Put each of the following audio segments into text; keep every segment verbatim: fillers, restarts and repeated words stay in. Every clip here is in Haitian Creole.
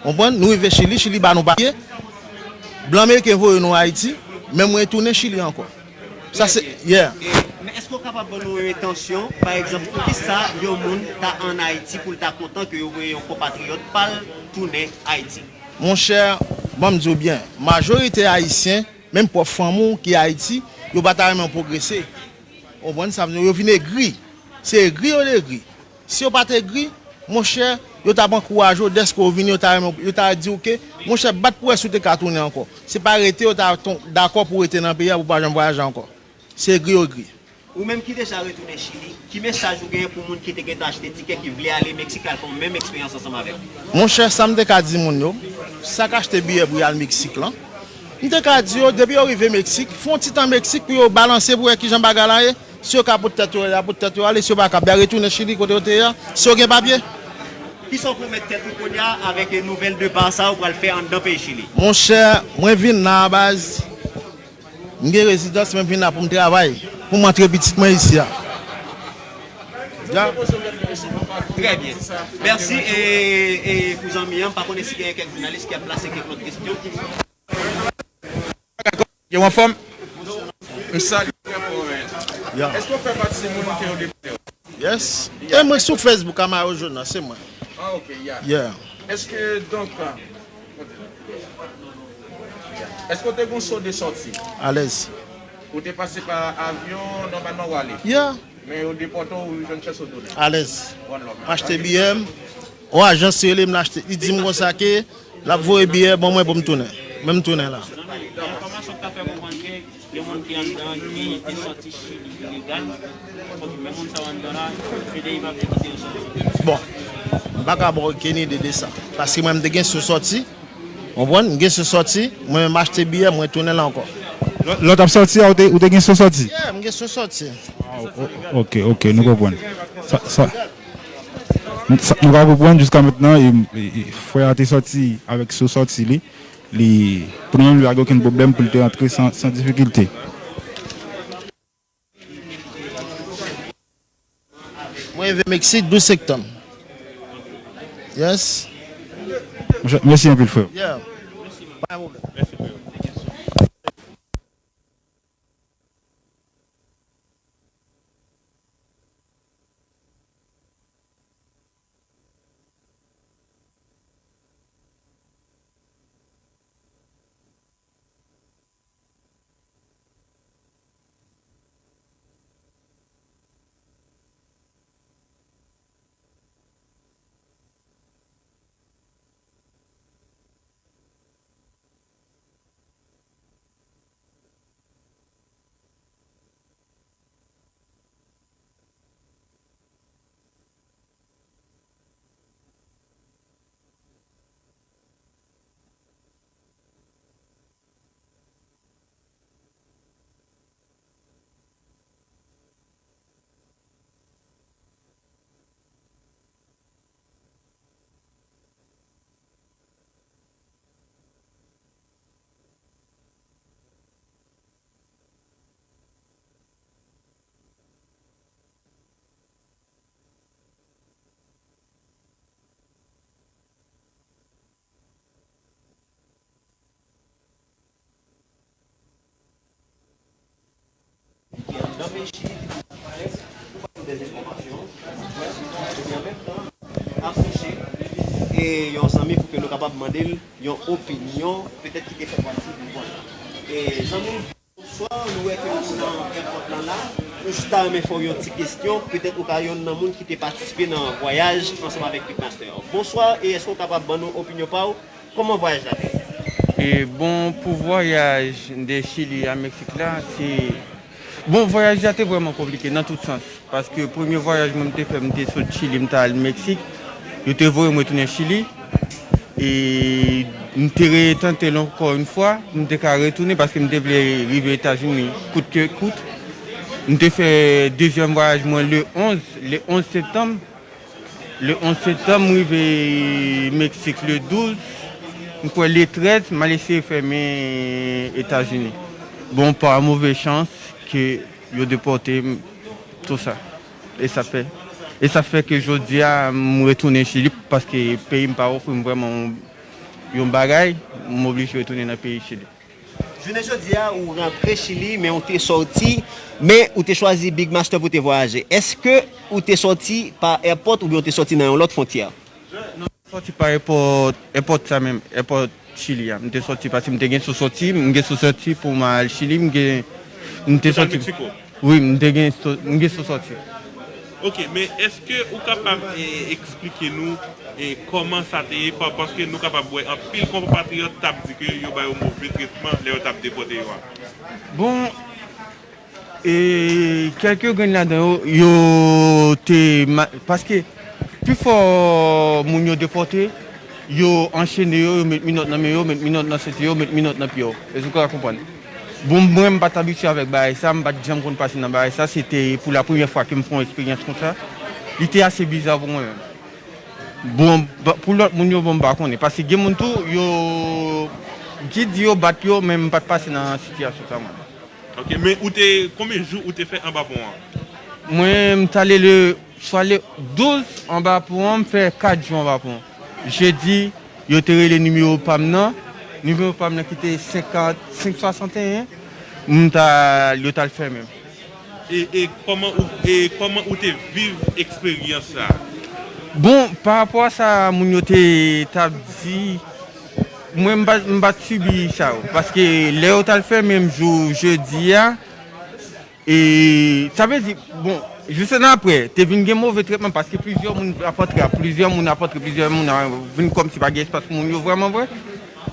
Konprann? Nou rive Chili, Chili ba nou papye. Blan meriken voye nou Ayiti, men mwen retounen Chili ankò. Sa se, yeah. E, men èske w kapab ban nou yon entansyon, pa egzanp, poukisa yon moun ta ann Ayiti pou l ta kontan ke yo voye yon konpatriyòt pa l tounen Ayiti? Monchè, ban m di w byen, majorite Ayisyen, menm pwòp fanmi w ki Ayiti, yo pa ta renmen w pwogrese. Ou konprann sa m di w? Yo vin egri. Se egri yo egri. Si yo pa t egri, monchè, yo t ap ankouraje w, dèske w vini, yo ta renmen, yo ta di w ke, monchè, bat pou wè si w te ka tounen ankò. Se pa rete, yo ta ton-, dakò pou w rete nan peyi a, pou w pa janm vwayaje ankò. Se egri yo egri. Ou menm ki deja retounen Chili, ki mesaj ou genyen pou moun ki te gentan achte tikè, ki vle ale Meksik, al fè yon menm eksperyans ansanm avè w? Monchè, sa m te ka di moun yo, sa k achte biyè pou y al Meksik lan, m te ka di yo, depi yo rive Meksik, fè yon ti tan Meksik pou yo balanse pou wè kijan bagay la ye. Si yo ka pot tèt yo, y a pot tèt yo ale. Si yo pa kab, y a retounen Chili kote yo te ye a. Si yo gen papye. Kisa w pwomèt tèt ou kounye a avèk nouvèl depa sa ou pral fè anndan peyi Chili? Monchè, mwen vin la a baz. M gen rezidans, men m vin la pou m travay, pou m antre pitit mwen isi a. Ya. Trè byen. Mèsi, e, e pou zanmi an, m pa konnen si gen kèk jounalis ki ap plase kèk lòt kesyon. Yo anfòm? M salye trè fò, men. Ya. Èske w fè pati de moun ke yo depoze? Yes. E mwen sou Facebook, Amaro Jonas, se mwen. Ah, ok, ya. Yeah. Èske, donk, èske w te gon so de sòti? Alèz. Ou te pase pa avyon, nòmalman w ale? Yeah. Men yo depòte w, ou jwenn chans ou tounen? Alèz. One love, man. M achte biyè m, yon ajans rele m, l achte, li di m konsa ke l ap voye biyè ban mwen pou m tounen. Men m tounen la. Enfòmasyon k ta fè konprann ke gen moun ki anndan ki te sòti Chili ilegal, men moun sa yo anndan la, F D I pa vle kite yo sòti. Bon, m pa ka ba w okenn ide de sa. Paske mwen, m te gen sou sòti, w konprann? M gen sou sòti, mwen menm achte biyè, mwen tounen la ankò. Lè, lè w t ap sòti a, ou te, ou te gen sou sòti? Yeah, m gen sou sòti. Ah, o-, ok, ok, nou konprann. Sa, sa, sa, nou ka konprann jiska mentnan, e, e, e, frè a te sòti avèk sou sòti li. Li, pou nou menm, li pa gen okenn pwoblèm pou li te rantre san, san difikilte. Mwen rive Meksik douz septanm. Yes. Monchè, mèsi anpil, frè. Yeah. Pa gen pwoblèm. Ki anndan peyi Chili ki pou parèt pou ba nou dèz enfòmasyon, epi an menm tan ap chèche e yon zanmi pou ke nou kapab mande l yon opinyon, petèt ki te fè pati de gwoup la. E zanmi m, bonswa, nou wè ke ou nan èpòt lan la. Nou jis ta renmen fè w yon ti kesyon, petèt ou ka yonn nan moun ki te patisipe nan vwayaj ansanm avèk Pitmaster. Bonswa, e èske w kapab ban nou opinyon pa w? Kòman vwayaj la te ye? E bon, pou vwayaj de Chili a Meksik la, se, bon, vwayaj la te vrèman konplike nan tout sans. Paske premye vwayaj mwen m te fè, m te sot Chili, m t al Meksik. Yo te voye m retounen Chili. E m te retante l ankò yon fwa, m te ka retounen paske m te vle rive Etazini kout ke kout. M te fè dezyèm vwayaj mwen le onz, le onz septanm. Le onz septanm, m rive Meksik le douz. M kwè le trèz, m al eseye fèmen Etazini. Bon, pa move chans ke yo depòte m, tou sa. E sa fè, e sa fè ke jodi a, m retounen Chili paske peyi m pa ofri m vrèman yon, yon bagay, m oblije retounen nan peyi Chili. Jounen jodi a, ou rantre Chili, men ou te sòti, men ou te chwazi Big Master pou te vwayaje. Èske ou te sòti pa èpòt oubyen ou te sòti nan yon lòt fwontyè? Non, m sòti pa èpòt, èpòt sa menm, èpòt Chili a. M te sòti paske m te gen sou sòti, m gen sou sòti pou m al Chili, m gen, m te sòti. Wi, m te gen sou, m gen sou sòti. Ok, men èske ou kapab, e, eksplike nou, e, kòman sa te ye? Pa-, paske nou kapab wè anpil konpatriyòt t ap di ke yo ba yo move tretman lè yo t ap depòte yo a. Bon, e, kèlke grenn ladan yo, yo te ma-, paske pifò moun yo depòte, yo anchene yo, yo met minòt nan men yo, met minòt nan senti yo, met minòt nan pye yo. Èske w ka konprann? Bon, mwen, m pa t abitye avèk bagay sa, m pa t janm konn pase nan bagay sa, se te pou la premyè fwa ke m fè yon eksperyans konsa. Li te ase biza pou mwen menm. Bon, ba-, pou lòt moun yo, bon, m pa konnen. Paske gen moun tou, yo, gid yo bat yo, men m pa t pase nan sitiyasyon sa mwen. Ok, men ou te, konbyen jou ou te fè anba pon an? Mwen, m t ale le, swa le douz anba pon an, m fè kat jou anba pon. Jedi, yo te rele nimewo pa m nan. Nimewo pa m nan ki te senkant, senk swasanteyen. M ta, yo t al fèmen m. E, e kòman ou, e kòman ou te viv eksperyans sa a? Bon, pa rapò a sa moun yo te t ap di, mwen, m pa, m pa t sibi sa yo. Paske lè yo t al fèmen m jou jedi a, e sa vle di, bon, jis ann apre, te vin gen move tretman paske plizyè moun ap antre, plizyè moun ap antre, plizyè moun ap vin kòmsi pa gen espas pou moun yo vrèman vre.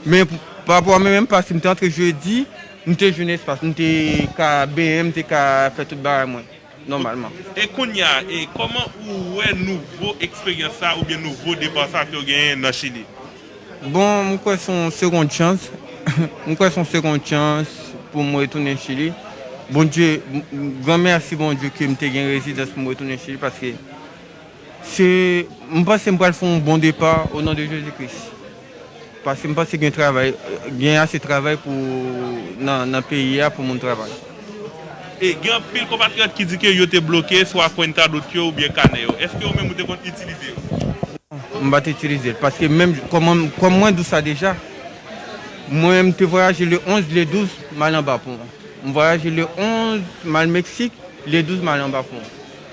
Men pou, pa rapò a mwen menm, paske m te antre jedi, m te jwenn espas, m te ka benyen, m te ka fè tout bagay mwen nòmalman. E kounye a, e kòman ou wè nouvo eksperyans sa oubyen nouvo depa sa ke w genyen nan Chili? Bon, m kwè se yon segond chans. M kwè se yon segond chans pou m retounen Chili. Bondye, m, m, gran mèsi Bondye ke m te gen rezidans pou m retounen Chili, paske se, m panse m pral fè yon bon depa o non de Jezi Kris. Paske m panse gen travay, gen ase travay pou, nan, nan peyi a pou moun travay. E gen anpil konpatriyòt ki di ke yo te bloke swa kwenta dot yo oubyen kanè yo. Èske ou menm ou te konn itilize yo? M pa t itilize l, paske menm kòm, kòm mwen di w sa deja, mwen m te vwayaje le onz, le douz, m al anba pon. M vwayaje le onz, m al Meksik, le douz, m al anba pon.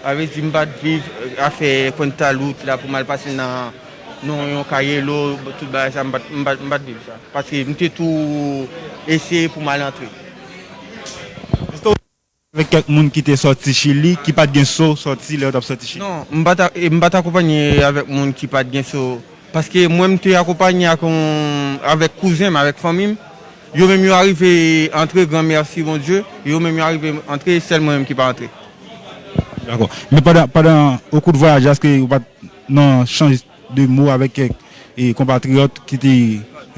Sa vle di m pa t viv, e, afè kwenta dot la pou m al pase nan, nan yon kayelo, tout bagay sa, m pa t, m pa t, m pa t viv sa. Paske m te tou eseye pou m al antre. Avèk kèk moun ki te sòti Chili, ki pa t gen so sòti lè yo t ap sòti Chili? Non, m pa t a-, e, m pa t akonpanye avèk moun ki pa t gen so. Paske mwen, m te akonpanye ak yon, avèk kouzen m, avèk fanmi m. Yo menm, yo arive antre, gran mèsi Bondye. Yo menm, yo arive antre, sèl mwen menm ki pa antre. Dakò. Men pandan, pandan, au cours de voyage, èske ou pa t nan chanj de mo avèk kèk, e, konpatriyòt ki te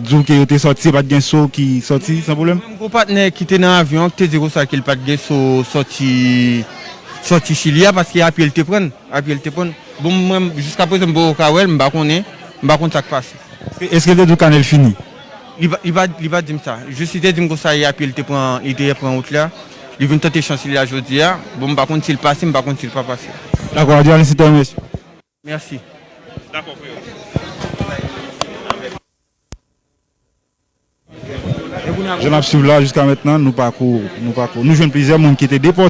di w ke yo te sòti, pa t gen so ki sòti san pwoblèm? Mwen, m gon patnè ki te nan avyon an, ki te di konsa ke l pa t gen so sòti, sòti Chili a, paske a pye l te pran l, a pye l te pran l. Bon, mwen, jiskaprezan, m poko ka wè l, m pa konnen, m pa konn sa k pase. Èske, èske l te di w kanè l fini? Li pa, li pa, li pa di m sa. Jis li te di m konsa, e a pye l te pran, li te pran wout la. Li vin tante chans li la jodi a. Bon, m pa konn si l pase, m pa konn si l pa pase. Dakò, Adrian, se te yon mesye. Mèsi. Dakò, frè. Jan n ap swiv la, jiska mentnan, nou pako, nou pako, nou jwenn plizyè moun ki te depòte.